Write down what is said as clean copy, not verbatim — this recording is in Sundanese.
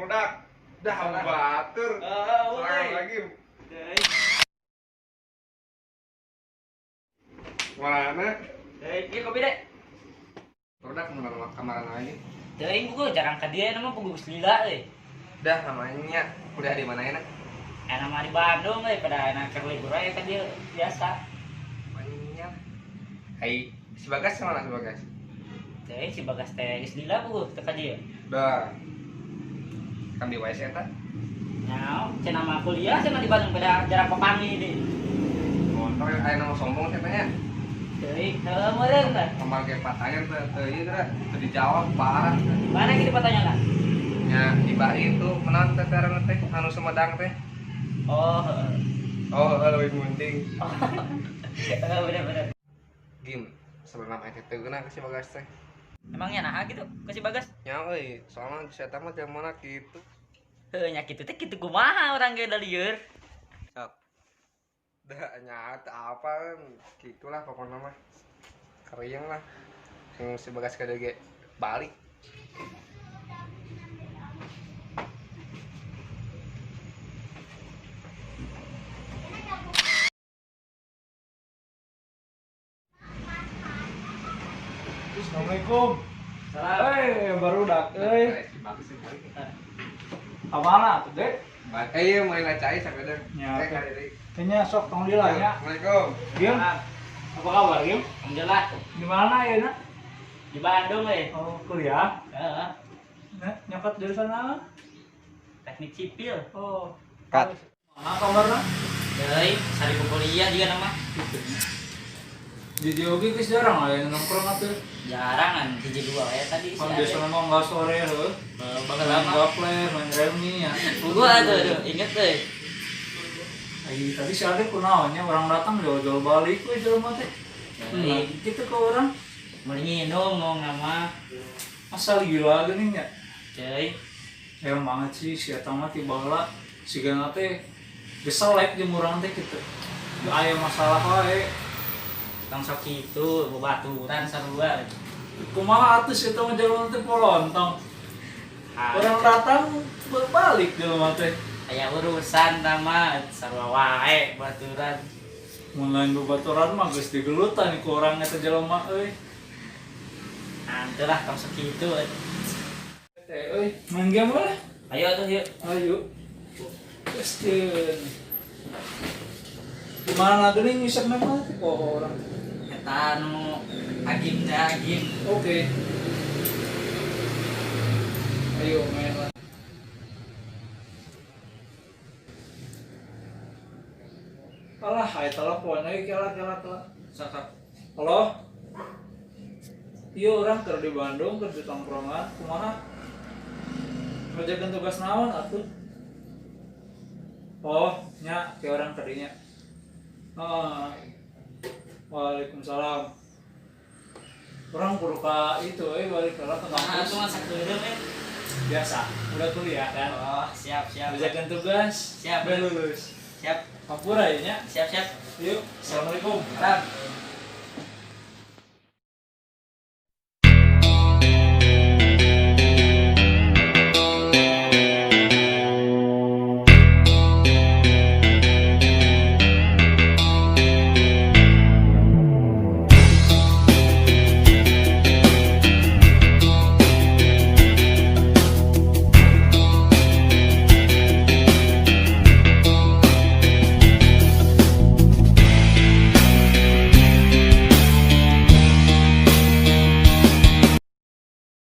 Barudak. Dah batur. Heeh, Serangan lagi. Deui. Mana? Deui, ieu kopi deh. Barudak kemarin lagi. Teuing buku jarang ka dieu nama buku geus lila euy. Dah namanya kuliah di mana enak? Enak mah di Bandung euy, pada enak keur libur aya ka dieu biasa. Namanya. Hai, si Bagas mana si Bagas? Teuing si Bagas teh geus lila buku teu ka dieu. Dah. Kan di WC eta. Nya, cenah mah kuliah cenah di Bandung pada jarang papanggih deui. Motor aya nama sombong sih tanya. Teuing, heueuh meureun tah. Kemarin kayak pertanyaan tuh, tuh iya tuh, tuh dijawab parah. Mana gitu pertanyaan? Ya di Bali itu menang teh teh anu Sumedang teh. Oh, heeh. Oh, lebih penting. Heeh, bener-bener. Gim, sebelum nama teh geuna ka si Bagas teh. Emangnya naha gitu ke si Bagas? Nya euy, soalnya si eta mah mana kitu. Heuh, nya kitu teh kitu kumaha urang ge da lieur. Sok. Dah nya teu apa gitulah pokoknya mah. Keriang lah. Sing si Bagas ka ge balik. Assalamualaikum. Salam. Eh, barudak euy. Si Bagas sih balik. Ka mana tuh, Dek? Eh iya mulai ngacai sakedeung. Ya, Eh oke. kali deui. Kayaknya sok tong lila nya. Assalamualaikum. Gim, apa kabar, Gim? Alhamdulillah Di mana ya, Nak? di Bandung euy. Oh, kuliah. Heeh, Nah, nyokot jurusan apa? teknik sipil. Oh. Cut. Mana kabarna? Deui, sari kuliah juga nama. Di oge geus jarang aya nongkrong atuh. Jarang kan hiji dua ya tadi Kan si biasa Ade. mah nggak sore heuh. Eh, bakal Main lama. gaple, main remi ya. Gua tuh, aduh, inget euy. Ai tadi si Ade kunaon nya orang datang jauh-jauh balik we jelema teh. Deui, Gitu ke orang. Mau nginum ngomong nama. Asal gila geuning nya. Deui, Emang banget sih si eta mah ti baheula sigana teh geus selek jeung urang teh kitu. Aya masalah wae. tong sok kitu bebaturan sarua. Kumaha atuh si eta mah jelema teh polontong. Orang datang berbalik jelema teh. Aya urusan sama sarua wae baturan. Mun lain babaturan mah geus digelutan ku urang eta jelema euy. Nanti lah tong sok kitu. Teh euy, main game lah. Ayo tuh yuk. Ayo. Question. Gimana geuning ngisep mah teh kok orang. Eta anu agim teh agim. Oke. Ayo main lah. Alah, ayo telepon, ayo kela kela kela. Sok sok. Halo? Iya orang keur di Bandung, keur di tongkrongan, kumaha? Ngerjakeun tugas naon atuh? Oh, nya ke orang tadinya. Heeh. Waalaikumsalam. Orang kudu ka itu euy balik heula ke Nah, kampus. itu masak dulu eh. Biasa, udah kuliah kan. Oh, siap siap. Ngerjakeun tugas, Siap. udah lulus. Siap Hampura ya nya. siap siap. Yuk, assalamualaikum. Salam.